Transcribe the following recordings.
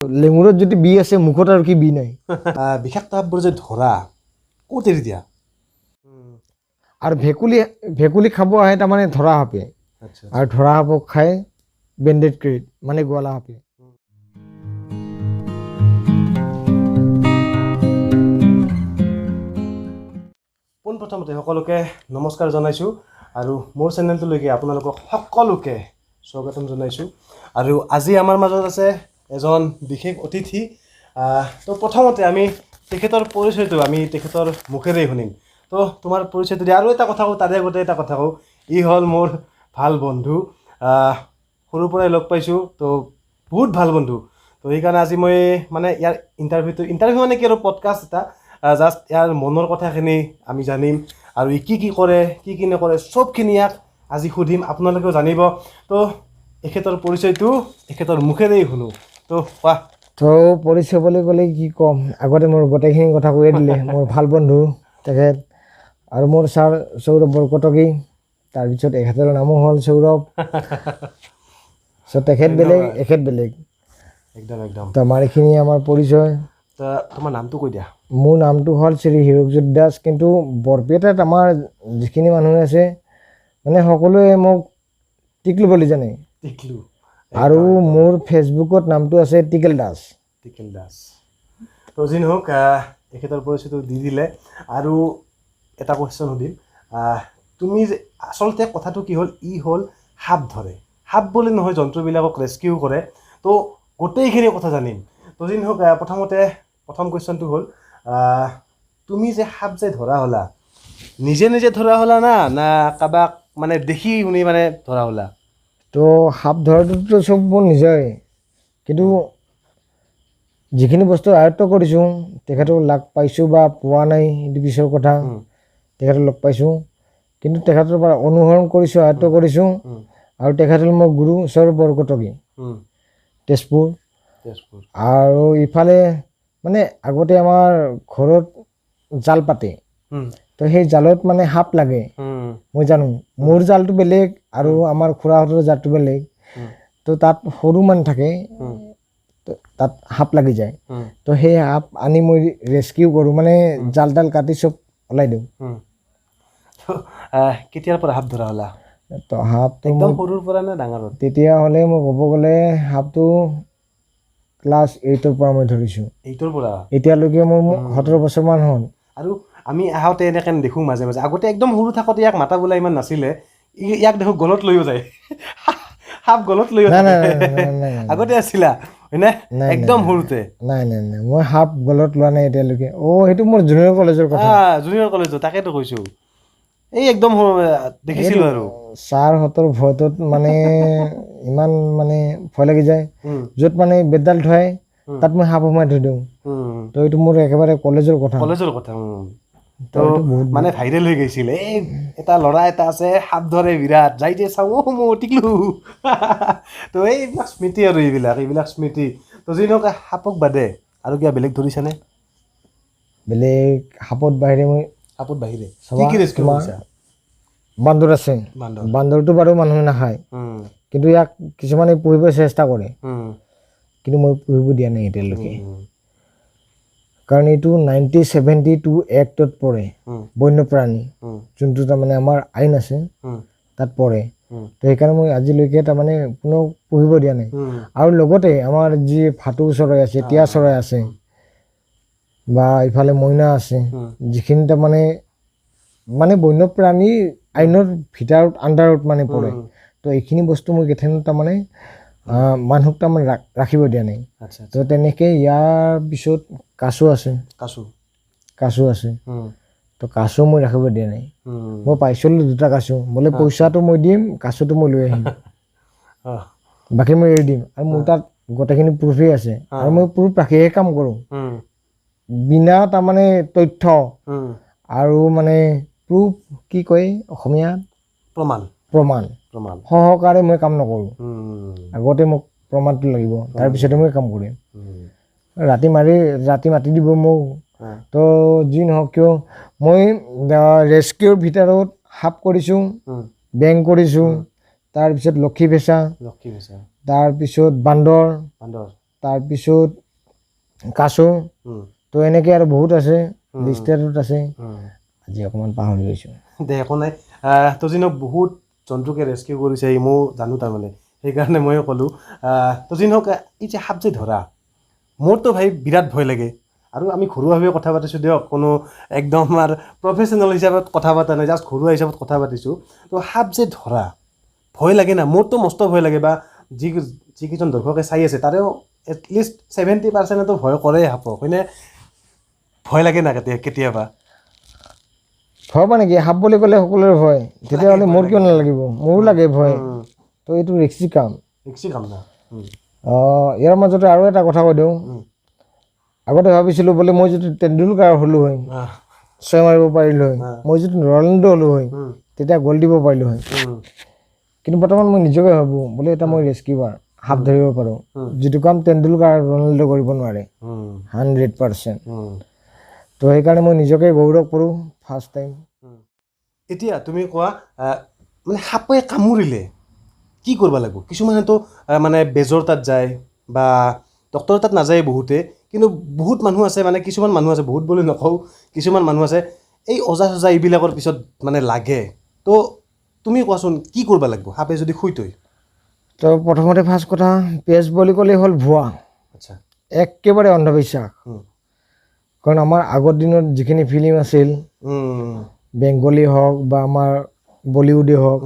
লেঙুৰত যদি বি আছে, মুখত আৰু কি বি নাই? বিষাক্ত সাপবোৰ যে ধৰা, ক'ত এৰি দিয়া? আৰু ভেকুলী, ভেকুলী খাব আহে তাৰমানে ধৰা সাপে। আৰু ধৰা সাপক খায় বেণ্ডেড ক্ৰেট, মানে গোৱালা সাপে। পোনপ্ৰথমতে সকলোকে নমস্কাৰ জনাইছোঁ আৰু মোৰ চেনেলটোলৈকে আপোনালোকক সকলোকে স্বাগতম জনাইছোঁ। আৰু আজি আমাৰ মাজত আছে এজন বিশেষ অতিথি। তো প্ৰথমতে আমি তেখেতৰ পৰিচয়টো আমি তেখেতৰ মুখেৰেই শুনিম। তো তোমাৰ পৰিচয়টো দিয়া। আৰু এটা কথা কওঁ, তাৰে আগতে এটা কথা কওঁ, ই হ'ল মোৰ ভাল বন্ধু, সৰুৰ পৰাই লগ পাইছোঁ, তো বহুত ভাল বন্ধু। তো সেইকাৰণে আজি মই মানে ইয়াৰ ইণ্টাৰভিউটো, ইণ্টাৰভিউ মানে কি আৰু পডকাষ্ট এটা, জাষ্ট ইয়াৰ মনৰ কথাখিনি আমি জানিম আৰু ই কি কি কৰে, কি কি নকৰে, চবখিনি ইয়াক আজি সুধিম, আপোনালোকেও জানিব। তো এখেতৰ পৰিচয়টো এখেতৰ মুখেৰেই শুনো। তো কোৱা। তো পৰিচয় বুলি ক'লে কি ক'ম, আগতে মোৰ গোটেইখিনি কথা কৈয়ে দিলে। মোৰ ভাল বন্ধু তেখেত আৰু মোৰ ছাৰ সৌৰভ বৰকটকী, তাৰপিছত এখেতৰ নামো হ'ল সৌৰভ। চ' তেখেত বেলেগ, এখেত বেলেগ। একদম একদম। তো আমাৰ এইখিনি আমাৰ পৰিচয়। তো তোমাৰ নামটো কৈ দিয়া। মোৰ নামটো হ'ল শ্ৰী হীৰকজ্যোতি দাস, কিন্তু বৰপেটাত আমাৰ যিখিনি মানুহ আছে মানে সকলোৱে মোক টিকলু বুলি জানে। টিকলু। আৰু মোৰ ফেচবুকত নামটো আছে টিকেল দাস। টিকেল দাস। তো যি নহওক, এখেতৰ পৰিচয়টো দি দিলে। আৰু এটা কুৱেশ্যন সুধিম, তুমি যে আচলতে কথাটো কি হ'ল, ই হ'ল সাপ ধৰে, সাপ বুলি নহয়, জন্তুবিলাকক ৰেস্কিউ কৰে। তো গোটেইখিনি কথা জানিম। তো যি নহওক, প্ৰথমতে প্ৰথম কুৱেশ্যনটো হ'ল, তুমি যে সাপ যে ধৰা হ'লা, নিজে নিজে ধৰা হ'লা না কাৰোবাক মানে দেখি শুনি মানে ধৰা হ'লা? তো সাপ ধৰাটোতো চব মোৰ নিজৰে, কিন্তু যিখিনি বস্তু আয়ত্ব কৰিছোঁ তেখেতক লগ পাইছোঁ বা পোৱা নাই সেইটো পিছৰ কথা, তেখেতক লগ পাইছোঁ, কিন্তু তেখেতৰ পৰা অনুসৰণ কৰিছোঁ, আয়ত্ব কৰিছোঁ। আৰু তেখেত হ'ল মোৰ গুৰু সৌৰভ বৰকটকী, তেজপুৰ। তেজপুৰ। আৰু ইফালে মানে আগতে আমাৰ ঘৰত জাল পাতে, তো সেই জালত মানে সাপ লাগে, মই জানো। মোৰ জালটো বেলেগ আৰু আমাৰ খুৰাহঁতৰ জালটো বেলেগ। তো তাত সৰু মান থাকে, তো তাত সাপ লাগি যায়। তো সেই সাপ আনি মই ৰেস্কিউ কৰোঁ, মানে জাল তাল কাটি চব ওলাই দিওঁ। তো কেতিয়াৰ পৰা সাপ ধৰা হ'লা? তো সাপটো একদম সৰুৰ পৰা নে ডাঙৰত? তেতিয়াহ'লে মই ক'ব গ'লে সাপটো ক্লাছ এইটৰ পৰা মই ধৰিছোঁ। এইটৰ পৰা? এতিয়ালৈকে মোৰ 17 বছৰমান হ'ল। আৰু আমি আহোঁতে এনেকৈ দেখোঁ মাজে মাজে, আগতে একদম সৰু থাকোঁতে ইয়াক মাতা বোলা ইমান নাছিলে, ইয়াক দেখোঁ গলত লৈও যায়, সাপ গলত লৈও নাই, থাকে। নাই, নাই, নাই, নাই, নাই। আগতে আছিলা হয়নে? নাই, একদম নাই, সৰুতে? নাই, নাই, নাই, মই সাপ গলত লোৱা নাই এতিয়ালৈকে। অ' সেইটো মোৰ জুনিয়ৰ কলেজৰ কথা। জুনিয়ৰ কলেজত, তাকেতো কৈছোঁ, এই একদম সৰু, দেখিছিলোঁ আৰু। ছাৰহঁতৰ ভয়টোত মানে ইমান মানে ভয় লাগি যায়, য'ত মানে বেতডাল থয় তাত মই সাপ সোমাই থৈ দিওঁ। তো এইটো মোৰ একেবাৰে কলেজৰ কথা। কলেজৰ কথা। তো এইটো বহুত মানে ভাইৰেল হৈ গৈছিল, এই এটা ল'ৰা এটা আছে সাপ ধৰে বিৰাট, যাই যে চাওঁ, অ' মই টিকলু। তো এইবিলাক স্মৃতি আৰু এইবিলাক স্মৃতি। তো যি নহওক, সাপক বাদে আৰু কিবা বেলেগ ধৰিছানে? বেলেগ সাপত বাহিৰে মই সাপত বাহিৰে চাবা, কি কি ৰেস্কিউ তোমাৰ কৰিছা? বান্দৰ আছে। বান্দৰ। বান্দৰটো বাৰু মানুহে নাখায়, কিন্তু ইয়াক কিছুমানে পুহিব চেষ্টা কৰে, কিন্তু মই পুহিব দিয়া নাই এতিয়ালৈকে, কাৰণ এইটো 1972 এক্টত পৰে, বন্যপ্ৰাণী, যোনটো তাৰমানে আমাৰ আইন আছে তাত পৰে। তো সেইকাৰণে মই আজিলৈকে তাৰমানে কোনো পুহিব দিয়া নাই। আৰু লগতে আমাৰ যি ভাটৌ চৰাই আছে, টিয়া চৰাই আছে, বা ইফালে মইনা আছে, যিখিনি তাৰমানে মানে বন্যপ্ৰাণী আইনৰ ভিতৰত আণ্ডাৰত মানে পৰে। তো এইখিনি বস্তু মই কেথেন তাৰমানে, মানুহক তাৰমানে ৰাখিব দিয়া নাই। তো তেনেকৈ ইয়াৰ পিছত কাছ আছে। কাছ। কাছ আছে। তো কাছ মই ৰাখিব দিয়া নাই। মই পাইছিলোঁ দুটা কাছ, বোলে পইচাটো মই দিম, কাছটো মই লৈ আহিম, বাকী মই এৰি দিম। আৰু মোৰ তাত গোটেইখিনি প্ৰুফেই আছে, আৰু মই প্ৰুফ ৰাখিহে কাম কৰোঁ, বিনা তাৰমানে তথ্য আৰু মানে প্ৰুফ কি কয় অসমীয়াত? প্ৰমাণ। প্ৰমাণ। প্ৰমাণ। সহকাৰে মই কাম নকৰোঁ। আগতে মোক প্ৰমাণটো লাগিব, তাৰপিছতে মই কাম কৰিম। ৰাতি মাতি দিব মোক। তো যি নহওক কিয় মই ৰেস্কিউৰ ভিতৰত সাপ কৰিছোঁ, বেং কৰিছোঁ, তাৰপিছত লক্ষী ফেঁচা, লক্ষী ফেঁচা, তাৰপিছত বান্দৰ, বান্দৰ, তাৰপিছত কাছ, তো এনেকৈ আৰু বহুত আছে, লিষ্টেডত আছে, আজি অকণমান পাহৰি গৈছোঁ। দে, একো নাই। তো যি নহওক, বহুত জন্তুকে ৰেস্কিউ কৰিছে, এই ময়ো জানো তাৰমানে, সেইকাৰণে ময়ো ক'লোঁ। তো যি নহওক, এই যে সাপ যে ধৰা, মোৰতো ভাই বিৰাট ভয় লাগে। আৰু আমি ঘৰুৱাভাৱে কথা পাতিছোঁ দিয়ক, কোনো একদম আমাৰ প্ৰফেচনেল হিচাপত কথা পতা নাই, জাষ্ট ঘৰুৱা হিচাপত কথা পাতিছোঁ। তো সাপ যে ধৰা ভয় লাগে না? মোৰতো মস্ত ভয় লাগে। বা যিকেইজন দৰ্শকে চাই আছে, তাৰেও এটলিষ্ট 70%তো ভয় কৰে সাপক, হয়নে? ভয় লাগে না কেতিয়াবা? ভয় মানে কি, সাপ বুলি ক'লে সকলোৰে ভয়, তেতিয়াহ'লে মোৰ কিয় নালাগিব? মোৰো লাগে ভয়। তো এইটো ৰিক্সি কাম। ৰিক্সি কাম না। ইয়াৰ মাজতে আৰু এটা কথা কৈ দিওঁ। আগতে ভাবিছিলোঁ বোলে মই যদি তেণ্ডুলকাৰ হ'লোঁ হয়, ছয় মাৰিব পাৰিলোঁ হয়, মই যদি ৰনাল্ডো হ'লোঁ হয়, তেতিয়া গ'ল দিব পাৰিলোঁ হয়। কিন্তু বৰ্তমান মই নিজকে ভাবোঁ বোলে এটা মই ৰেস্কিউৱাৰ, সাপ ধৰিব পাৰোঁ, যিটো কাম তেণ্ডুলকাৰ, ৰনাল্ডো কৰিব নোৱাৰে, 100%। তো সেইকাৰণে মই নিজকে গৌৰৱ কৰোঁ ফাৰ্ষ্ট টাইম। এতিয়া তুমি কোৱা, মানে সাপে কামুৰিলে কি কৰিব লাগিব? কিছুমানেতো মানে বেজৰ তাত যায় বা ডক্টৰৰ তাত নাযায় বহুতে, কিন্তু বহুত মানুহ আছে, মানে কিছুমান মানুহ আছে, বহুত বুলি নকওঁ, কিছুমান মানুহ আছে এই ওজা চজা এইবিলাকৰ পিছত মানে লাগে। তো তুমি কোৱাচোন, কি কৰিব লাগিব সাপে যদি খুইতৈ? তো প্ৰথমতে ফাৰ্ষ্ট কথা, পেজ বুলি ক'লেই হ'ল ভুৱা। একেবাৰে অন্ধবিশ্বাস। কাৰণ আমাৰ আগৰ দিনত যিখিনি ফিল্ম আছিল, বেংগলী হওক বা আমাৰ বলিউডেই হওক,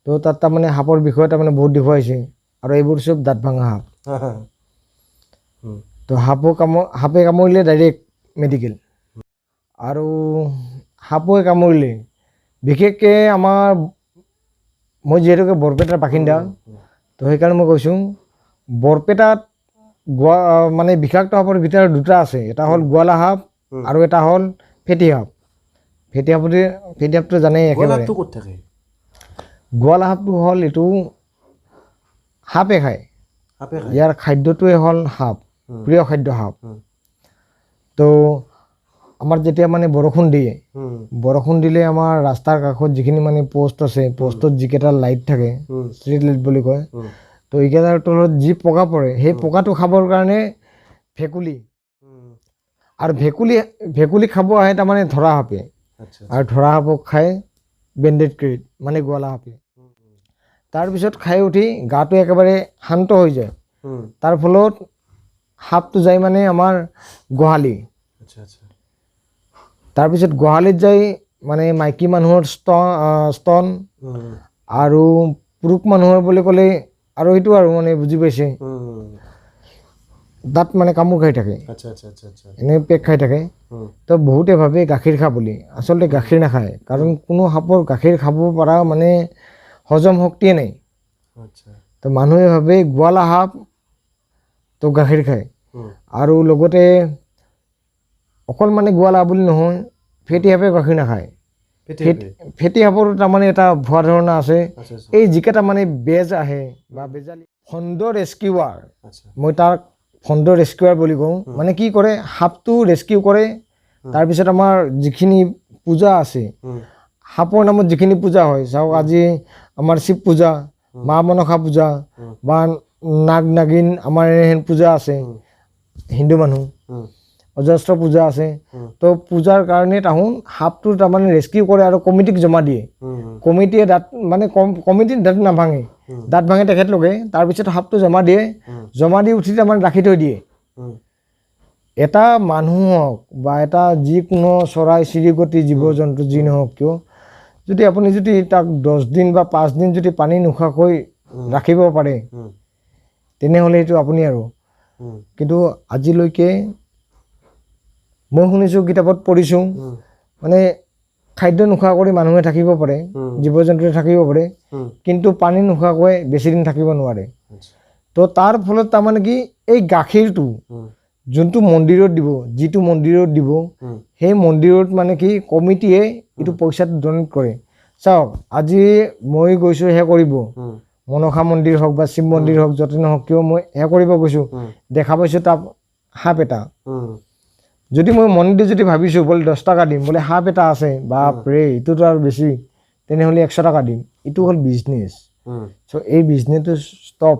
তো তাত তাৰমানে সাপৰ বিষয়ে তাৰমানে বহুত দেখুৱাইছে, আৰু এইবোৰ চব দাঁত ভাঙা সাপ। তো সাপে কামুৰিলে ডাইৰেক্ট মেডিকেল। আৰু সাপে কামুৰিলে বিশেষকৈ আমাৰ, মই যিহেতুকে বৰপেটাৰ বাসিন্দা, তো সেইকাৰণে মই কৈছোঁ, বৰপেটাত গোৱা মানে বিষাক্ত সাপৰ ভিতৰত দুটা আছে, এটা হ'ল গোৱালা সাপ আৰু এটা হ'ল ফেটি সাপ। ফেটি সাপটো, ফেটি সাপটো জানেই একেবাৰে। গোৱালাটো ক'ত থাকে? গোৱালা সাপটো হ'ল এইটো সাপে খায়। সাপে খায়। ইয়াৰ খাদ্যটোৱে হ'ল সাপ, প্ৰিয় খাদ্য সাপ। তো আমাৰ যেতিয়া মানে বৰষুণ দিয়ে, বৰষুণ দিলে আমাৰ ৰাস্তাৰ কাষত যিখিনি মানে প'ষ্ট আছে, প'ষ্টত যিকেইটা লাইট থাকে, ষ্ট্ৰীট লাইট বুলি কয়, তো এইকেইটাৰ তলত যি পকা পৰে, সেই পকাটো খাবৰ কাৰণে ভেকুলী, আৰু ভেকুলী খাব আহে তাৰমানে ধৰা সাপে। আৰু ধৰা সাপক খাই বেণ্ডেড ক্ৰেট মানে গোৱালা সাপে। তাৰপিছত খাই উঠি গাটো একেবাৰে শান্ত হৈ যায়। তাৰ ফলত সাপটো যায় মানে আমাৰ গোহালি। আচ্ছা আচ্ছা তাৰপিছত গোহালিত যাই মানে মাইকী মানুহৰ স্তন আৰু পুৰুষ মানুহৰ বুলি ক'লে আৰু সেইটো আৰু মানে বুজি পাইছে, তাত মানে কামোৰ খাই থাকে, আচ্ছা আচ্ছা আচ্ছা আচ্ছা এনেই পেক খাই থাকে। তো বহুতে ভাবে গাখীৰ খা বুলি, আচলতে গাখীৰ নাখায়, কাৰণ কোনো সাপৰ গাখীৰ খাব পৰা মানে হজম শক্তিয়ে নাই। তো মানুহে ভাবে গোৱালা সাপ তো গাখীৰ খায়। আৰু লগতে অকল মানে গোৱালা বুলি নহয়, ফেটি সাপে গাখীৰ নাখায়। ফেটি সাপৰ তাৰমানে এটা ভুৱা ধাৰণা আছে। এই যিকেইটা মানে বেজ আহে বা বেজালি ফণ্ড ৰেস্কিউৱাৰ, মই তাক ফণ্ড ৰেস্কিউৱাৰ বুলি কওঁ, মানে কি কৰে, সাপটো ৰেস্কিউ কৰে। তাৰপিছত আমাৰ যিখিনি পূজা আছে, সাপৰ নামত যিখিনি পূজা হয়, চাওক আজি আমাৰ শিৱ পূজা, মা মনসা পূজা বা নাগ নাগিন আমাৰ এনেহেন পূজা আছে, হিন্দু মানুহ অজস্ৰ পূজা আছে। তো পূজাৰ কাৰণে তাহোন সাপটো তাৰমানে ৰেস্কিউ কৰে আৰু কমিটিক জমা দিয়ে। কমিটিয়ে দাঁত মানে কমিটিত দাঁত নাভাঙে, দাঁত ভাঙে তেখেতলোকে। তাৰপিছত সাপটো জমা দিয়ে, জমা দি উঠি তাৰমানে ৰাখি থৈ দিয়ে। এটা মানুহক বা এটা যিকোনো চৰাই চিৰিকটি জীৱ জন্তু যি নহওক কিয়, যদি আপুনি যদি তাক 10 দিন বা 5 দিন যদি পানী নোখোৱাকৈ ৰাখিব পাৰে, তেনেহ'লে সেইটো আপুনি আৰু। কিন্তু আজিলৈকে মই শুনিছোঁ, কিতাপত পঢ়িছোঁ, মানে খাদ্য নোখোৱা কৰি মানুহে থাকিব পাৰে, জীৱ জন্তুৱে থাকিব পাৰে, কিন্তু পানী নোখোৱাকৈ বেছিদিন থাকিব নোৱাৰে। তো তাৰ ফলত তাৰমানে কি, এই গাখীৰটো যোনটো মন্দিৰত দিব, যিটো মন্দিৰত দিব, সেই মন্দিৰত মানে কি কমিটিয়ে এইটো পইচাটো ডনেট কৰে। চাওক আজি মই গৈছোঁ সেয়া কৰিব, মনসা মন্দিৰ হওক বা শিৱ মন্দিৰ হওক, য'তে নহওক কিয় মই সেয়া কৰিব গৈছোঁ, দেখা পাইছোঁ তাত সাপ এটা। যদি মই মন দি যদি ভাবিছোঁ বোলে 10 টকা দিম, বোলে সাপ এটা আছে, বাপৰে এইটোতো আৰু বেছি, তেনেহ'লে 100 টকা দিম। এইটো হ'ল বিজনেছ। চ' এই বিজনেছটো ষ্টপ।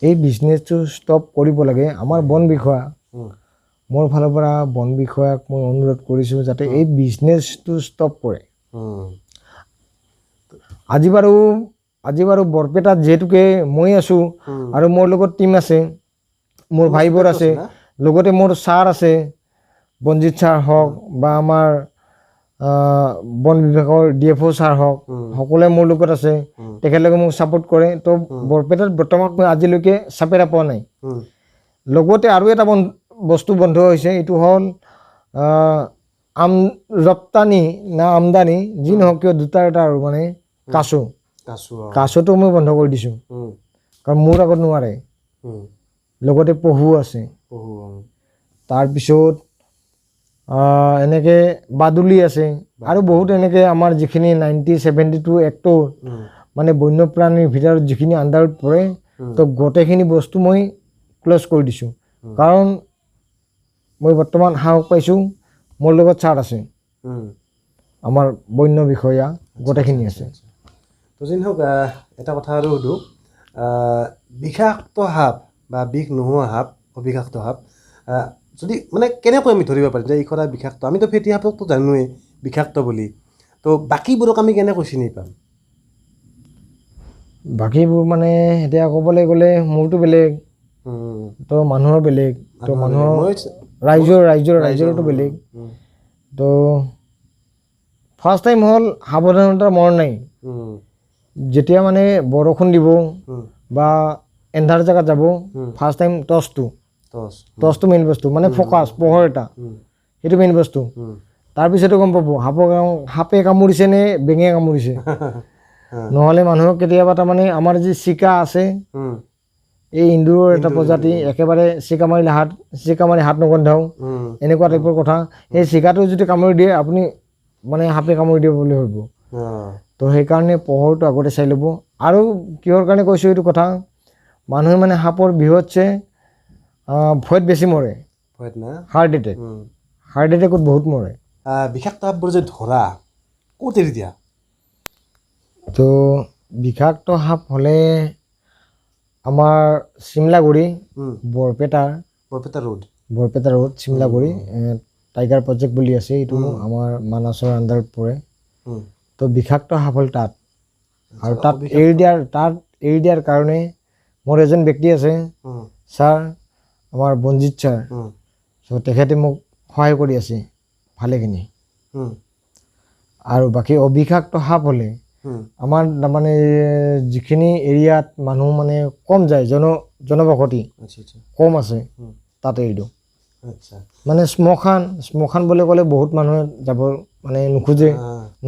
এই বিজনেছটো ষ্টপ কৰিব লাগে। আমাৰ বন বিষয়া, মোৰ ফালৰ পৰা বন বিষয়াক মই অনুৰোধ কৰিছোঁ যাতে এই বিজনেছটো ষ্টপ কৰে। আজি বাৰু বৰপেটাত যিহেতুকে মই আছোঁ আৰু মোৰ লগত টীম আছে, মোৰ ভাইবোৰ আছে, লগতে মোৰ ছাৰ আছে, বনজিৎ ছাৰ হওক বা আমাৰ বন বিভাগৰ ডিএফঅ' ছাৰ হওক, সকলোৱে মোৰ লগত আছে, তেখেতলোকে মোক ছাপোৰ্ট কৰে। তো বৰপেটাত বৰ্তমান মই আজিলৈকে চাপেৰা পোৱা নাই। লগতে আৰু এটা বস্তু বন্ধ হৈছে, এইটো হ'ল আম ৰপ্তানি না আমদানি যি নহওক কিয়, দুটা এটা আৰু মানে কাচু। কাচু, অঁ। কাচুটো মই বন্ধ কৰি দিছোঁ, কাৰণ মোৰ আগত নোৱাৰে। লগতে পহু আছে। পহু, অঁ। তাৰপিছত এনেকৈ বাদুলি আছে আৰু বহুত এনেকৈ আমাৰ যিখিনি 1972 এক্টৰ মানে বন্যপ্ৰাণীৰ ভিতৰত যিখিনি আণ্ডাৰত পৰে, তো গোটেইখিনি বস্তু মই ক্ল'জ কৰি দিছোঁ, কাৰণ মই বৰ্তমান সাহস পাইছোঁ, মোৰ লগত ছাৰ আছে, আমাৰ বন্য বিষয়া গোটেইখিনি আছে। তো যি নহওক, এটা কথা আৰু সুধোঁ, বিষাক্ত সাপ বা বিষ নোহোৱা সাপ, অবিষাক্ত সাপ, যদি মানে কেনেকৈ আমি ধৰিব পাৰিম যে এইখৰা বিষাক্ত? আমিতো ফেটি সাপকতো জানোৱেই বিষাক্ত বুলি, তো বাকীবোৰক আমি কেনেকৈ চিনি পাম? বাকীবোৰ মানে এতিয়া ক'বলৈ গ'লে মোৰতো বেলেগ, তো মানুহৰ বেলেগ, তো মানুহৰ মই ৰাইজৰতো বেলেগ। তো ফাৰ্ষ্ট টাইম হ'ল সাৱধানতাৰ মৰণ নাই। যেতিয়া মানে বৰষুণ দিব বা এন্ধাৰ জেগাত যাব, ফাৰ্ষ্ট টাইম টৰ্চটো, টৰ্চ। টৰ্চটো মেইন বস্তু, মানে ফ'কাছ পোহৰ এটা, সেইটো মেইন বস্তু। তাৰপিছতো গম পাব সাপে কামুৰিছে নে বেঙে কামুৰিছে। নহ'লে মানুহক কেতিয়াবা তাৰমানে আমাৰ যি চিকা আছে, এই ইন্দুৰৰ এটা প্ৰজাতি, একেবাৰে চিকা মাৰি হাত নগন্ধাও, এনেকুৱা টাইপৰ কথা। সেই চিকাটো যদি কামুৰি দিয়ে, আপুনি মানে সাপে কামুৰি দিব বুলি ভাবিব। তো সেইকাৰণে পোহৰটো আগতে চাই ল'ব। আৰু কিহৰ কাৰণে কৈছোঁ এইটো কথা, মানুহে মানে সাপৰ বিহতছে ভয়ত বেছি মৰে। ভয়ত না? হাৰ্ট এটেক, হাৰ্ট এটেকত বহুত মৰে। বিষাক্ত সাপবোৰ যে ধৰা, ক'ত এৰি দিয়া? তো বিষাক্ত সাপ হ'লে আমাৰ চিমলাগুৰি, বৰপেটাৰ Barpeta road. Barpeta road, Simlaguri tiger project বুলি আছে, এইটো আমাৰ মানাছৰ আণ্ডাৰত পৰে। তো বিষাক্ত সাপ হ'ল তাত, আৰু তাত এৰি দিয়াৰ কাৰণে মোৰ এজন ব্যক্তি আছে, ছাৰ, আমাৰ বনজিৎ ছাৰ। চ' তেখেতে মোক সহায় কৰি আছে ভালেখিনি। আৰু বাকী অবিষাক্ত সাপ হ'লে আমাৰ তাৰমানে যিখিনি এৰিয়াত মানুহ মানে কম যায়, জনবসতি আচ্ছা আচ্ছা কম আছে, তাত এৰি দিওঁ। মানে শ্মশান বুলি ক'লে বহুত মানুহে যাব মানে নোখোজে,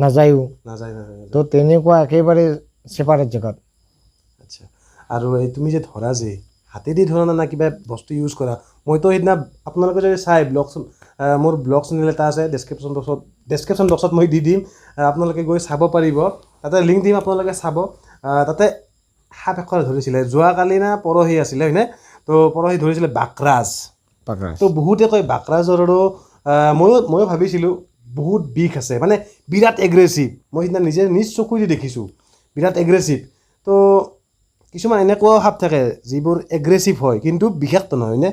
নাযায়ো। নাযায়, নাযায়, নাযায়। তো তেনেকুৱা একেবাৰে ছেপাৰেট জেগাত। আচ্ছা, আৰু এই তুমি যে ধৰা, যে হাতেদি ধৰা না কিবা বস্তু ইউজ কৰা? মইতো সেইদিনা আপোনালোকে যদি চাই ব্লগ, মোৰ ব্লগ চেনেল এটা আছে, ডেছক্ৰিপশ্যন বক্সত মই দি দিম, আপোনালোকে গৈ চাব পাৰিব, তাতে লিংক দিম, আপোনালোকে চাব। তাতে সাপ এশৰ ধৰিছিলে যোৱাকালি না পৰহি আছিলে, হয়নে? তো পৰহি ধৰিছিলে বাকৰাজ। বাকৰাজ। তো বহুতে কয় বাকৰাজৰো, ময়ো ভাবিছিলোঁ বহুত বিষ আছে, মানে বিৰাট এগ্ৰেছিভ। মই সিদিনা নিজে নিজ চকুদি দেখিছোঁ, বিৰাট এগ্ৰেছিভ। তো কিছুমান এনেকুৱাও সাপ থাকে যিবোৰ এগ্ৰেছিভ হয় কিন্তু বিষাক্ত নহয়, হয়নে?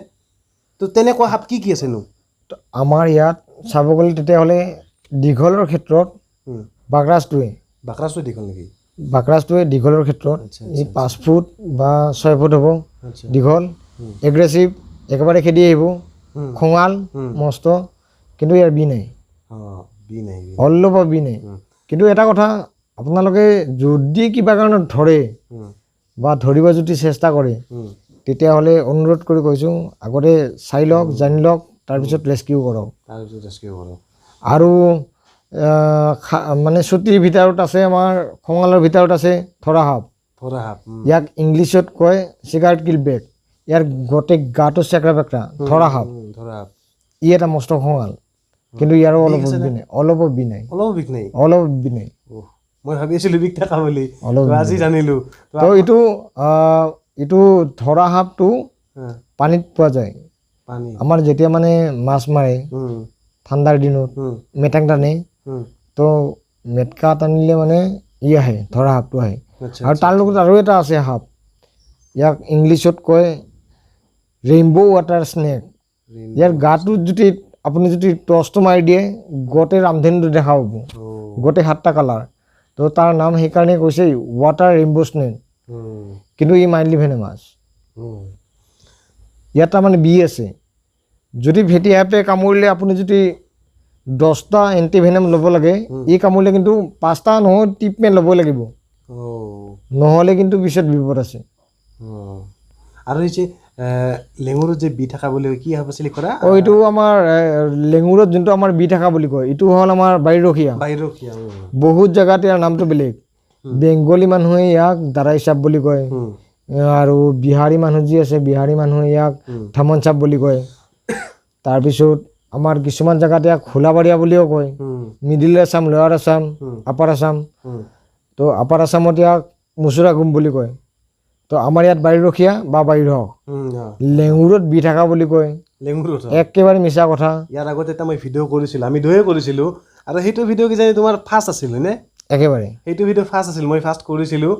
তো তেনেকুৱা সাপ কি কি আছেনো? তো আমাৰ ইয়াত চাব গ'লে তেতিয়াহ'লে দীঘলৰ ক্ষেত্ৰত বাকৰাজটোৱে। বাকৰাজটো দীঘল নেকি? বাকৰাজটোৱে দীঘলৰ ক্ষেত্ৰত এই 5 ফুট বা 6 ফুট হ'ব দীঘল, এগ্ৰেছিভ, একেবাৰে খেদি আহিব, খঙাল মস্ত, কিন্তু ইয়াৰ বিহ নাই। অঁ, বিহ নাই, বি। অলপো বিহ নাই। কিন্তু এটা কথা, আপোনালোকে যদি কিবা কাৰণত ধৰে বা ধৰিব যদি চেষ্টা কৰে, তেতিয়াহ'লে অনুৰোধ কৰি কৈছোঁ, আগতে চাই লওক, জানি লওক, তাৰপিছত ৰেস্কিউ কৰক। তাৰপিছত ৰেস্কিউ কৰক। আৰু মানে চুটিৰ ভিতৰত আছে, আমাৰ খঙালৰ ভিতৰত আছে থৰা সাপ। ধৰা সাপ। ইয়াক ইংলিছত কয় চিগাৰেট কিলবেক। ইয়াৰ গোটেই গাটো চেকৰা বেকৰা, থৰা সাপ। ধৰা সাপ। ই এটা মস্ত খঙাল, কিন্তু ইয়াৰো অলপ আছে বিহ নাই, অলপো বিহ নাই। অলপো বিষ নাই? অলপ বিহ নাই। অহ, মই ভাবি আছিলোঁ বিষ থকা বুলি। অলপ। তো আজি জানিলোঁ। তো তো এইটো ধৰা সাপটো পানীত পোৱা যায়। পানী। আমাৰ যেতিয়া মানে মাছ মাৰে ঠাণ্ডাৰ দিনত, মেটেং টানে, তো মেটকা টানিলে মানে ই আহে, ধৰা সাপটো আহে। আৰু তাৰ লগত আৰু এটা আছে সাপ, ইয়াক ইংলিছত কয় ৰেইনব' ৱাটাৰ স্নেক। ইয়াৰ গাটোত যদি আপুনি যদি টৰ্চটো মাৰি দিয়ে, গোটেই ৰামধেনুটো দেখা পাব, গোটেই 7টা কালাৰ। তো তাৰ নাম সেইকাৰণে কৈছে ৱাটাৰ ৰেইনব' স্নেক। কিন্তু ই মাইল্ডলি ভেনেমাছ। ইয়াত তাৰমানে বি আছে। যদি ফেটি সাপে কামুৰিলে আপুনি যদি 10টা এণ্টিভেনাম ল'ব লাগে, ই কামুৰিলে কিন্তু 5টা নহয় ট্ৰিটমেণ্ট ল'বই লাগিব, নহ'লে কিন্তু পিছত বিপদ আছে। আৰু এই যে লেঙুৰত যে বি থকা বুলি কি সাপ আছিল কৰা? অ, এইটো আমাৰ লেঙুৰত যোনটো আমাৰ বি থকা বুলি কয়, এইটো হ'ল আমাৰ বাৰীৰখীয়া। বাৰীৰখীয়া। বহুত জেগাত ইয়াৰ নামটো বেলেগ। বেংগলী মানুহে ইয়াক দাৰাই চাপ বুলি কয়, আৰু বিহাৰী মানুহ যি আছে বিহাৰী মানুহে ইয়াক থামন চাপ বুলি কয়। তাৰপিছত আমাৰ কিছুমান জেগাত ইয়াক খোলাবাৰীয়া বুলিও কয়। Middle Assam, lower Assam, upper Assam. তো আপাৰ আছামত ইয়াক মুচুৰা গুম বুলি কয়। তো আমাৰ ইয়াত বাৰীৰখীয়া বা বাৰীৰহক। লেঙুৰত বি থকা বুলি কয়, লেঙুৰত একেবাৰে মিছা কথা। ইয়াৰ আগতে এটা মই ভিডিঅ' কৰিছিলোঁ, আমি দুয়ে কৰিছিলোঁ, আৰু সেইটো ভিডিঅ' কিজানি তোমাৰ ফাৰ্ষ্ট আছিল হয়নে? একেবাৰে সেইটো ভিডিঅ' ফাৰ্ষ্ট আছিল, মই ফাৰ্ষ্ট কৰিছিলোঁ।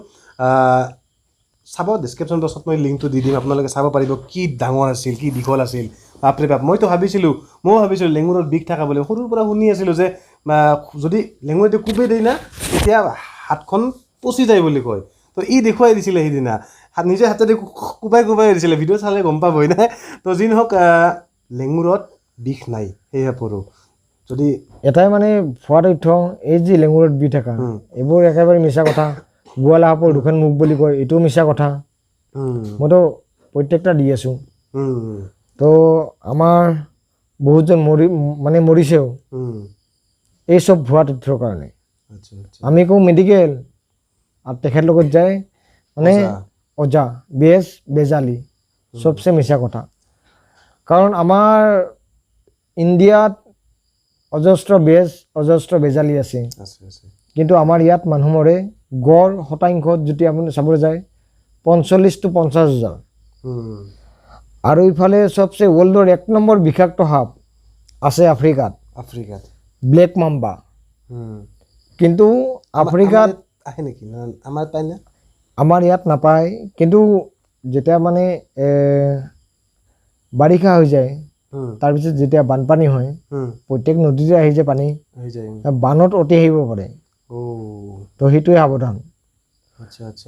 চাব, ডিছক্ৰিপশ্যন বক্সত মই লিংকটো দি দিম, আপোনালোকে চাব পাৰিব কি ডাঙৰ আছিল, কি দীঘল আছিল। বাপৰে বাপ, মইতো ভাবিছিলোঁ, ময়ো ভাবিছিলোঁ লেঙুৰত বিষ থকা বুলি। সৰুৰ পৰা শুনি আছিলোঁ যে যদি লেঙুৰটো কোবেই দিয়ে না, তেতিয়া হাতখন পচি যায় বুলি কয়। তো ই দেখুৱাই দিছিলে সেইদিনা, নিজে হাতেদি কোবাই কোবাই দিছিলে। ভিডিঅ' চালে গম পাবই নাই। তো যি নহওক, লেঙুৰত বিষ নাই সেই সাপৰো। যদি এটাই মানে ভুৱা তথ্য, এই যি লেঙুৰত বি থকা, এইবোৰ একেবাৰে মিছা কথা। গোৱালা সাপৰ দুখন মুখ বুলি কয়, এইটোও মিছা কথা। মইতো প্ৰত্যেকটা দি আছোঁ। তো আমাৰ বহুতজন মৰি মানে মৰিছেও এই চব ভুৱা তথ্যৰ কাৰণে। আমি কওঁ মেডিকেল, আৰু তেখেত লগত যায় মানে অজা, বেজ বেজালি, চবচে মিছা কথা। কাৰণ আমাৰ ইণ্ডিয়াত অজস্ৰ বেজ, অজস্ৰ বেজালি আছে, কিন্তু আমাৰ ইয়াত মানুহ মৰে গড় শতাংশত যদি আপুনি চাবলৈ যায় 45 টু 50 হাজাৰ। আৰু ইফালে চবচে ৱৰ্ল্ডৰ 1 নম্বৰ বিষাক্ত সাপ আছে আফ্ৰিকাত, আফ্ৰিকাত ব্লেক মাম্বা। কিন্তু আফ্ৰিকাত আহে নেকি? আমাৰ পায় না? আমাৰ ইয়াত নাপায়। কিন্তু যেতিয়া মানে বাৰিষা হৈ যায়, তাৰপিছত যেতিয়া বানপানী হয়, প্ৰত্যেক নদীতে আহি যায় পানী, বানত উটি আহিব পাৰে। তো সেইটোৱে সাৱধান।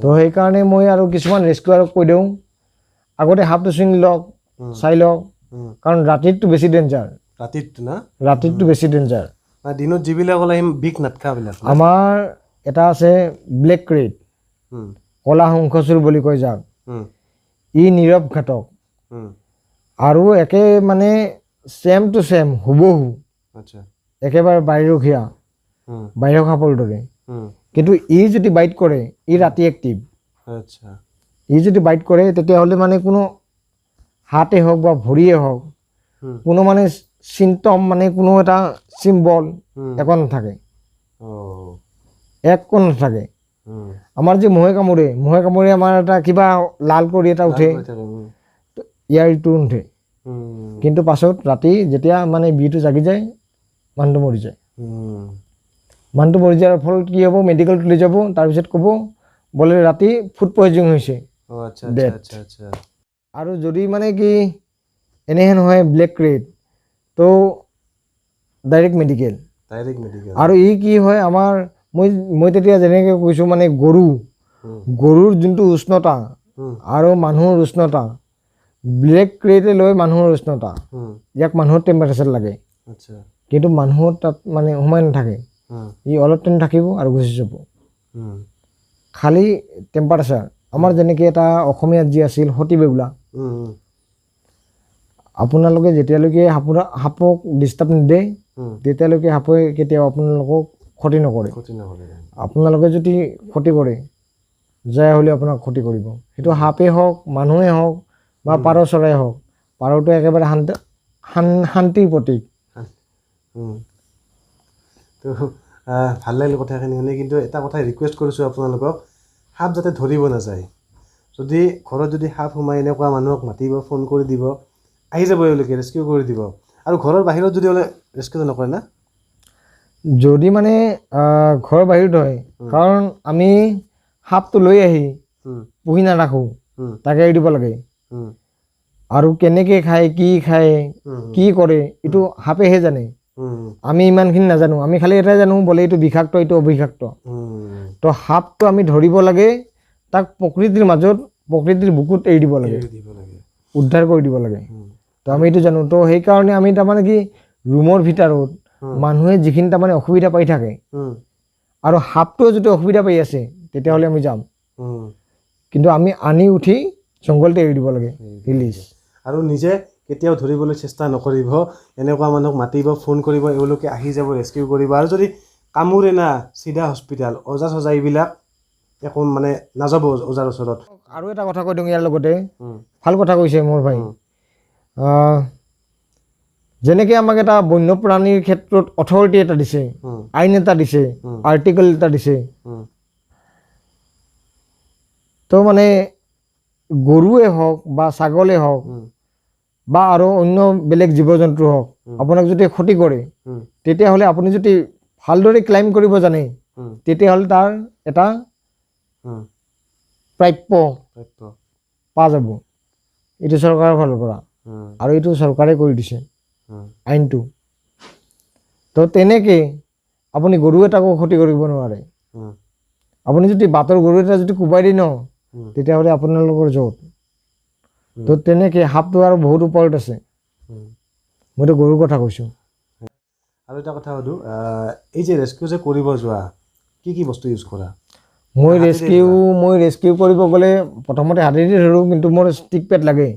তো সেইকাৰণে মই আৰু কিছুমান ৰেস্কুৱাৰক কৈ দিওঁ, আগতে সাপটো চিনি লওক, চাই লওক, কাৰণ ৰাতিতটো বেছি ডেঞ্জাৰ। ৰাতিতটো না? ৰাতিতটো বেছি ডেঞ্জাৰ। দিনত যিবিলাক ওলাই বিষ নাথকাবিলাক। আমাৰ এটা আছে ব্লেক ক্ৰেট, কলা শংখচূড় বুলি কয় যাক, ই নীৰৱ ঘাতক আৰু একে মানে ছেম টু ছেম হুবহু, একেবাৰে বাৰীৰখীয়া, বাহিৰৰ সাপৰ দৰে। কিন্তু ই যদি বাইট কৰে, ই ৰাতি এক্টিভ। ই যদি বাইট কৰে তেতিয়াহ'লে মানে কোনো হাতে হওক বা ভৰিয়ে হওক, কোনো মানে চিমটম মানে কোনো এটা চিম্বল একো নাথাকে, একো নাথাকে। আমাৰ যে মহে কামোৰে, মহে কামোৰে আমাৰ এটা কিবা লাল কৰি এটা উঠে, ইয়াৰ ইটো নুঠে। কিন্তু পাছত ৰাতি যেতিয়া মানে বিটো জাগি যায়, মানুহটো মৰি যায়। মানুহটো মৰি যোৱাৰ ফলত কি হ'ব, মেডিকেল তুলি যাব, তাৰপিছত ক'ব বোলে ৰাতি ফুড পয়জনিং হৈছে। আৰু যদি মানে কি এনেহেন হয় ব্লেক ক্ৰেট, তো ডাইৰেক্ট মেডিকেল। আৰু ই কি হয় আমাৰ, মই তেতিয়া যেনেকৈ কৈছোঁ মানে গৰু, গৰুৰ যোনটো উষ্ণতা আৰু মানুহৰ উষ্ণতা, ব্লেক ক্ৰেটে লৈ মানুহৰ উষ্ণতা, ইয়াক মানুহৰ টেম্পাৰেচাৰ লাগে। কিন্তু মানুহৰ তাত মানে সোমাই নাথাকে, ই অলপ টাইম থাকিব আৰু গুচি যাব। খালী টেম্পাৰেচাৰ আমাৰ যেনেকৈ এটা অসমীয়াত যি আছিল সতী বেগুলা, আপোনালোকে যেতিয়ালৈকে সাপক ডিষ্টাৰ্ব নিদিয়ে তেতিয়ালৈকে সাপে কেতিয়াও আপোনালোকক ক্ষতি নকৰে। আপোনালোকে যদি ক্ষতি কৰে, যায় হ'লে আপোনাক ক্ষতি কৰিব। সেইটো সাপেই হওক, মানুহেই হওক বা পাৰ চৰাই হওক। পাৰটো একেবাৰে শান্তিৰ প্ৰতীক। তো ভাল লাগিল কথাখিনি শুনি। কিন্তু এটা কথাই ৰিকুৱেষ্ট কৰিছোঁ আপোনালোকক, সাপ যাতে ধৰিব নাযায়। যদি ঘৰত যদি সাপ সোমায়, এনেকুৱা মানুহক মাতিব, ফোন কৰি দিব, আহি যাব এওঁলোকে, ৰেস্কিউ কৰি দিব। আৰু ঘৰৰ বাহিৰত যদি হ'লে ৰেস্কিউটো নকৰে না? যদি মানে ঘৰৰ বাহিৰত হয়, কাৰণ আমি সাপটো লৈ আহি পুহি নাৰাখোঁ। তাকে এৰি দিব লাগে। আৰু কেনেকৈ খায়, কি খায়, কি কৰে, এইটো সাপেহে জানে, আমি ইমানখিনি নাজানো। আমি খালি এটাই জানো, বোলে এইটো বিষাক্ত, এইটো অবিষাক্ত। তো সাপটো আমি ধৰিব লাগে, তাক প্ৰকৃতিৰ মাজত, প্ৰকৃতিৰ বুকুত এৰি দিব লাগে, উদ্ধাৰ কৰি দিব লাগে। তো আমি এইটো জানো। তো সেইকাৰণে আমি তাৰমানে কি, ৰুমৰ ভিতৰত মানুহে যিখিনি তাৰমানে অসুবিধা পাই থাকে আৰু সাপটোৱে যদি অসুবিধা পাই আছে, তেতিয়াহ'লে আমি যাম, কিন্তু আমি আনি উঠি জংঘলতে এৰি দিব লাগে, ৰিলিজ। আৰু নিজে কেতিয়াও ধৰিবলৈ চেষ্টা নকৰিব, এনেকুৱা মানুহক মাতিব, ফোন কৰিব, এওঁলোকে আহি যাব, ৰেস্কিউ কৰিব। আৰু যদি কামোৰে না, চিধা হস্পিটেল, ওজা চজা এইবিলাক একো মানে নাযাব ওজাৰ ওচৰত। আৰু এটা কথা কৈ দিওঁ ইয়াৰ লগতে, ভাল কথা কৈছে মোৰ ভাই। যেনেকৈ আমাক এটা বন্যপ্ৰাণীৰ ক্ষেত্ৰত অথৰিটি এটা দিছে, আইন এটা দিছে, আৰ্টিকল এটা দিছে, তো মানে গৰুৱে হওক বা ছাগলে হওক বা আৰু অন্য বেলেগ জীৱ জন্তু হওক, আপোনাক যদি ক্ষতি কৰে, তেতিয়াহ'লে আপুনি যদি ভালদৰে ক্লাইম কৰিব জানে, তেতিয়াহ'লে তাৰ এটা প্ৰাপ্য পোৱা যাব। এইটো চৰকাৰৰ ফালৰ পৰা, আৰু এইটো চৰকাৰে কৰি দিছে আইনটো। তো তেনেকৈ আপুনি গৰু এটাকো ক্ষতি কৰিব নোৱাৰে। আপুনি যদি বাটৰ গৰু এটা যদি কোবাই দিয়ে ন, তেতিয়াহ'লে আপোনালোকৰ য'ত। তো তেনেকৈ সাপটো আৰু বহুত ওপৰত আছে, মইতো গৰুৰ কথা কৈছোঁ। আৰু এটা কথা সোধোঁ, এই যে ৰেস্কিউ যে কৰিব যোৱা, কি কি বস্তু ইউজ কৰা? মই ৰেস্কিউ কৰিব গ'লে প্ৰথমতে হাতেদি ধৰোঁ, কিন্তু মোৰ ষ্টিক পেড লাগে।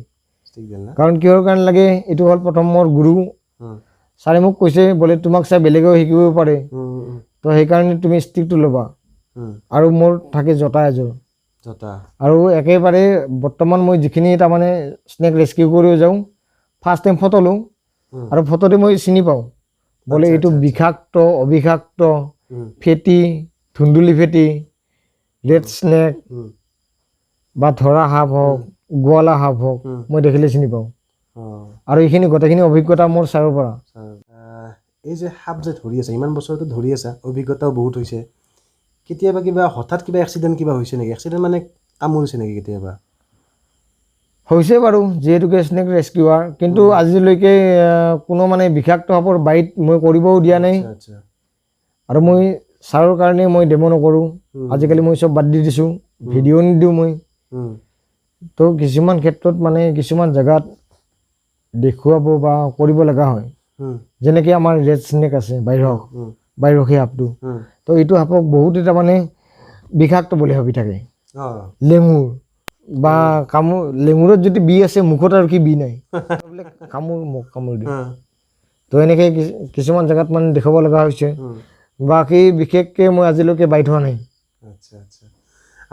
কাৰণ কিহৰ কাৰণে লাগে, এইটো হ'ল প্ৰথম মোৰ গুৰু ছাৰে মোক কৈছে, বোলে তোমাক চাই বেলেগেও শিকিব পাৰে, তো সেইকাৰণে তুমি ষ্টিকটো ল'বা। আৰু মোৰ থাকে জোতা এযোৰ, আৰু একেবাৰে বৰ্তমান মই যিখিনি তাৰমানে স্নেক ৰেস্কিউ কৰিব যাওঁ, ফাৰ্ষ্ট টাইম ফটো লওঁ, আৰু ফটোতে মই চিনি পাওঁ, বোলে এইটো বিষাক্ত, অবিষাক্ত, ফেটি, ধুন্দুলি ফেটি, ৰেড স্নেক বা ধৰা সাপ হওক, গোৱালা সাপ হওক, মই দেখিলে চিনি পাওঁ। আৰু এইখিনি গোটেইখিনি অভিজ্ঞতা মোৰ ছাৰৰ পৰা। এই যে সাপ যে ধৰি আছে, ইমান বছৰতো ধৰি আছা, অভিজ্ঞতাও বহুত হৈছে, কেতিয়াবা কিবা হঠাৎ কিবা এক্সিডেণ্ট কিবা হৈছে নেকি? এক্সিডেণ্ট মানে কামুৰিছে নেকি কেতিয়াবা? হৈছে বাৰু, যিহেতুকে স্নেক ৰেস্কিউৱাৰ, কিন্তু আজিলৈকে কোনো মানে বিষাক্ত সাপৰ বাইট মই কৰিবও দিয়া নাই। আৰু মই ছাৰৰ কাৰণে মই ডেমো নকৰোঁ, আজিকালি মই চব বাদ দি দিছোঁ, ভিডিঅ' নিদিওঁ মই। তো কিছুমান ক্ষেত্ৰত মানে কিছুমান জেগাত দেখুৱাব বা কৰিব লগা হয়, যেনেকৈ আমাৰ ৰেড স্নেক আছে, বাহিৰসী সাপটো, তো এইটো সাপক বহুত তাৰমানে বিষাক্ত বুলি ভাবি থাকে। লেঙুৰ বা কামোৰ, লেঙুৰত যদি বি আছে, মুখত আৰু কি বি নাই, কামোৰ, মুখ কামোৰ দিয়ে। তো এনেকৈ কিছুমান জেগাত মানে দেখুৱাব লগা হৈছে। বাকী বিশেষকৈ মই আজিলৈকে বাইট হোৱা নাই। আচ্ছা আচ্ছা।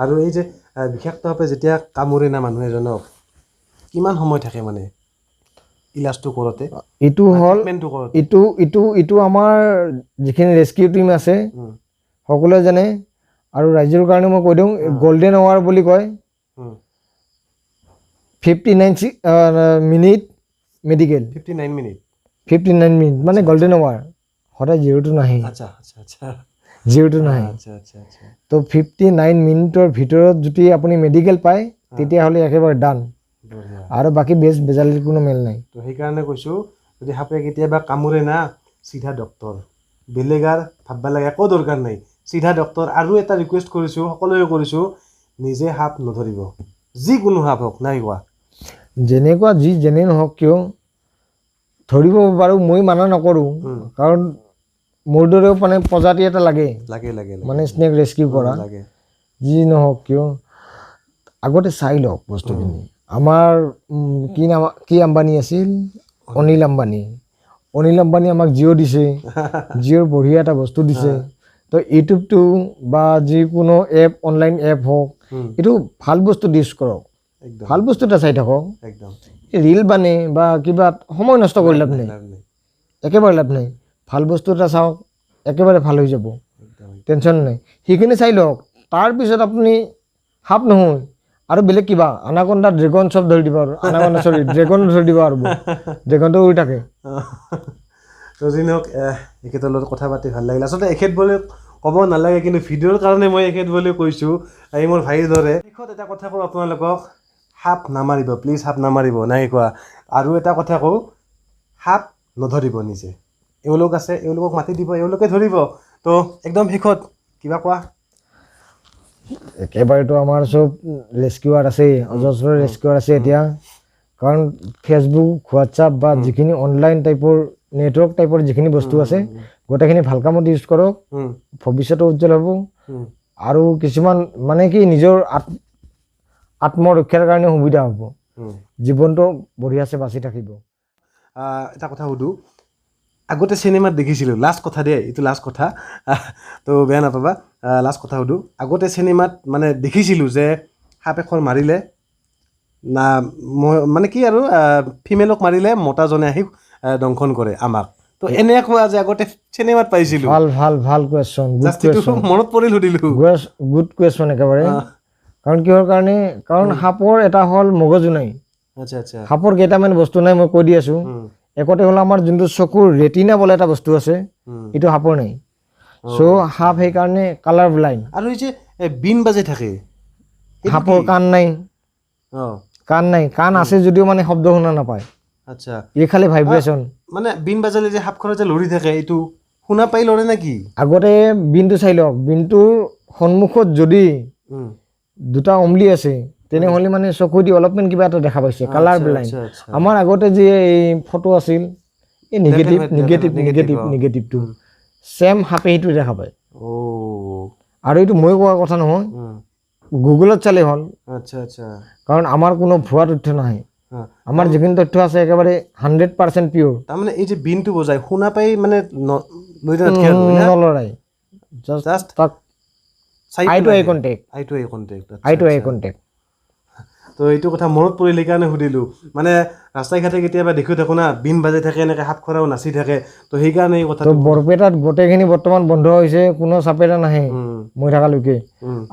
আৰু এই যে বিষাক্ত সাপে যেতিয়া কামোৰে না মানুহ এজনক, কিমান সময় থাকে মানে ইলাজটো কৰোঁতে? এইটো হ'ল এইটো এইটো এইটো আমাৰ যিখিনি ৰেস্কিউ টীম আছে সকলোৱে জানে, আৰু ৰাইজৰ কাৰণে মই কৈ দিওঁ, গল্ডেন আৱাৰ বুলি কয়, 59 minute medical, 59 minute, 59 minute মানে গল্ডেন আৱাৰ, সদায় জিৰ'টো নাহে। জিৰ'টো নাহে। তো 59 মিনিটৰ ভিতৰত যদি আপুনি মেডিকেল পায়, তেতিয়াহ'লে একেবাৰে ডান, আৰু বাকী বেছ বেজালিৰ কোনো মেল নাই। তো সেইকাৰণে কৈছোঁ, যদি সাপে কেতিয়াবা কামোৰে না, চিধা ডক্তৰ, বেলেগ আৰু ভাবিব লাগে একো দৰকাৰ নাই, চিধা ডক্তৰ। আৰু এটা ৰিকুৱেষ্ট কৰিছোঁ, সকলোৱে কৰিছোঁ, নিজে সাপ নধৰিব, যিকোনো সাপ হওক, নাই কোৱা যেনেকুৱা যি যেনে নহওক কিয় ধৰিব বাৰু মই মানা নকৰোঁ, কাৰণ মোৰ দৰেও মানে প্ৰজাতি এটা লাগে, লাগে লাগে মানে স্নেক ৰেস্কিউ কৰা, যি নহওক কিয় আগতে চাই লওক বস্তুখিনি। আমাৰ কি নাম, কি আম্বানী আছিল, অনিল আম্বানী, অনিল আম্বানী আমাক জিঅ' দিছে, জিঅ'ৰ বঢ়িয়া এটা বস্তু দিছে। তো ইউটিউবটো বা যিকোনো এপ, অনলাইন এপ হওক, এইটো ভাল বস্তু ইউজ কৰক, ভাল বস্তু এটা চাই থাকক। ৰিল বানে বা কিবা সময় নষ্ট কৰি লাভ নাই, একেবাৰে লাভ নাই। ভাল বস্তু এটা চাওক, একেবাৰে ভাল হৈ যাব, টেনশ্যন নাই। সেইখিনি চাই লওক, তাৰপিছত আপুনি সাপ নহয় আৰু বেলেগ কিবা আনাকণ্ডা, ড্ৰেগন চব ধৰি দিব, আৰু আনাকণ্ডা চৰি ড্ৰেগন ধৰি দিব, আৰু ড্ৰেগনটো উৰি থাকে। তো যি নহওক, এখেতৰ লগত কথা পাতি ভাল লাগিল। আচলতে এখেত বুলি ক'ব নালাগে, কিন্তু ভিডিঅ'ৰ কাৰণে মই এখেত বুলি কৈছোঁ, এই মোৰ ভাইৰ দৰে। শেষত এটা কথা কওঁ আপোনালোকক, সাপ নামাৰিব, প্লিজ সাপ নামাৰিব, নাই কোৱা। আৰু এটা কথা কওঁ, সাপ নধৰিব নিজে, এওঁলোক আছে, এওঁলোকক মাতি দিব, এওঁলোকে ধৰিব। তো একদম শেষত কিবা কোৱা। একেবাৰেতো আমাৰ চব ৰেস্কিউৱাৰ আছে, অজস্ৰ ৰেস্কিউৱাৰ আছে এতিয়া। কাৰণ ফেচবুক, হোৱাটছআপ বা যিখিনি অনলাইন টাইপৰ নেটৱৰ্ক টাইপৰ যিখিনি বস্তু আছে, গোটেইখিনি ভাল কামত ইউজ কৰক, ভৱিষ্যতো উজ্জ্বল হ'ব। আৰু কিছুমান মানে কি নিজৰ আত্মৰক্ষাৰ কাৰণে সুবিধা হ'ব, জীৱনটো বঢ়িয়াছে বাচি থাকিব। এটা কথা সুধোঁ, আগতে চিনেমাত দেখিছিলোঁ, লাষ্ট কথা দেই, এইটো লাষ্ট কথা, তো বেয়া নাপাবা, লাষ্ট কথা সুধোঁ। আগতে চিনেমাত মানে দেখিছিলোঁ যে সাপ এখন মাৰিলে না, মই মানে কি আৰু ফিমেলক মাৰিলে মতাজনে আহি দংশন কৰে আমাক। তো এনেকুৱা যে আগতে চিনেমাত পাইছিলোঁ। ভাল ভাল ভাল কুৱেশ্যন, গুড কুৱেশ্যন, মনত পৰিল সুধিলোঁ। গুড কুৱেশ্যন একেবাৰে। কাৰণ কিহৰ কাৰণে? কাৰণ সাপৰ এটা হ'ল মগজু নাই। আচ্ছা আচ্ছা। সাপৰ কেইটামান বস্তু নাই, মই কৈ দি আছোঁ। একতে হ'ল আমাৰ যোনটো চকুৰ ৰেটিনা বোলে এটা বস্তু আছে, এইটো সাপৰ নাই। চ' সাপ সেইকাৰণে কালাৰ ব্লাইণ্ড। আৰু এই যে বিন বাজি থাকে, সাপৰ কাণ নাই। কাণ নাই, কাণ আছে যদিও মানে শব্দ শুনা নাপায়। আচ্ছা। এই খালি ভাইব্ৰেশ্যন। মানে বিন বাজালে যে সাপখনত যে লৰি থাকে, এইটো শুনা পাই লৰে নেকি? আগতে বিনটো চাই লওক, বিনটোৰ সন্মুখত যদি দুটা অমলি আছে, তেনেহ'লে মানে চকু দি অলপমান কিবা এটা দেখা পাইছে, কালাৰ ব্লাইণ্ড। আমাৰ আগতে যে এই ফটো আছিল, এই নিগেটিভ নিগেটিভ নিগেটিভ নিগেটিভটো ছেম সাপে সেইটো দেখা পায়। আৰু এইটো মই কোৱা কথা নহয়, গুগলত চালে হ'ল। আচ্ছা আচ্ছা। কাৰণ আমাৰ কোনো ভুৱা তথ্য নাহে, আমাৰ যিখিনি তথ্য আছে একেবাৰে 100% পিয়'ৰ। তাৰমানে এই যে বিনটো বজায় শুনা পাই মানে নলৰাই, জাষ্ট তাক eye to eye contact, eye to eye contact, eye to eye contact. তো এইটো কথা মনত পৰিল সেইকাৰণে সুধিলোঁ। মানে ৰাস্তাই ঘাটে কেতিয়াবা দেখি থাকোঁ না, বিন বাজাই থাকে, এনেকৈ সাপ খৰাও নাচি থাকে, তো সেইকাৰণে এই কথাটো। বৰপেটাত গোটেইখিনি বৰ্তমান বন্ধ হৈছে, কোনো চাপেৰা নাহে মই থকালৈকে।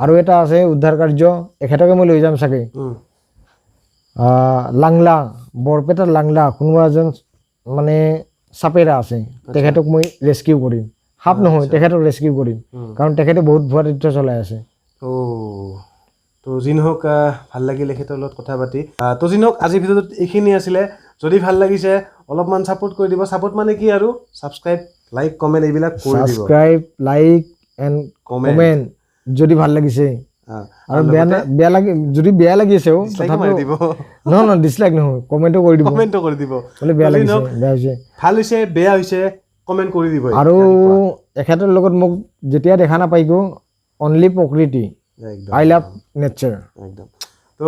আৰু এটা আছে উদ্ধাৰ কাৰ্য, এখেতকে মই লৈ যাম চাগে। লাংলা, বৰপেটাত লাংলা কোনোবা এজন মানে চাপেৰা আছে, তেখেতক মই ৰেস্কিউ কৰিম। সাপ নহয়, তেখেতক ৰেস্কিউ কৰিম, কাৰণ তেখেতে বহুত ভুৱা তথ্য চলাই আছে। তো যি নহওক, ভাল লাগিল এখেতৰ লগত কথা পাতি। তো যি নহওক, আজিৰ ভিডিঅ'টোত এইখিনি আছিলে। যদি ভাল লাগিছে অলপমান ছাপোৰ্ট কৰি দিব। ছাপোৰ্ট মানে কি আৰু, ছাবস্ক্ৰাইব, লাইক, কমেণ্ট এইবিলাক কৰি দিব। ছাবস্ক্ৰাইব, লাইক এণ্ড কমেণ্ট যদি ভাল লাগিছে। আৰু বেয়া লাগি যদি বেয়া লাগিছেও তথাপিও নহয় নহয় ডিছলাইক নহয়, কমেণ্টো কৰি দিব, কমেণ্টো কৰি দিব বোলে বেয়া লাগিছে, বেয়া হৈছে, ভাল হৈছে, বেয়া হৈছে, কমেণ্ট কৰি দিব। আৰু এখেতৰ লগত মোক যেতিয়া দেখা নাপাইগো, অনলি প্ৰকৃতি, আই লাভ নেচাৰ একদম। তো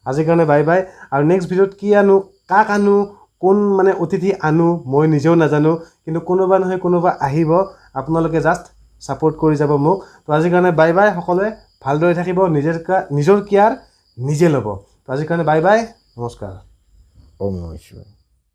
আজিৰ কাৰণে বাই বাই। আৰু নেক্সট ভিডিঅ'ত কি আনো, কাক আনো, কোন মানে অতিথি আনো মই নিজেও নাজানো, কিন্তু কোনোবা নহয় কোনোবা আহিব। আপোনালোকে জাষ্ট ছাপোৰ্ট কৰি যাব মোক। তো আজিৰ কাৰণে বাই বাই। সকলোৱে ভালদৰে থাকিব, নিজৰ কেয়াৰ নিজে ল'ব। তো আজিৰ কাৰণে বাই বাই, নমস্কাৰ। ওম নমঃ শিৱায়।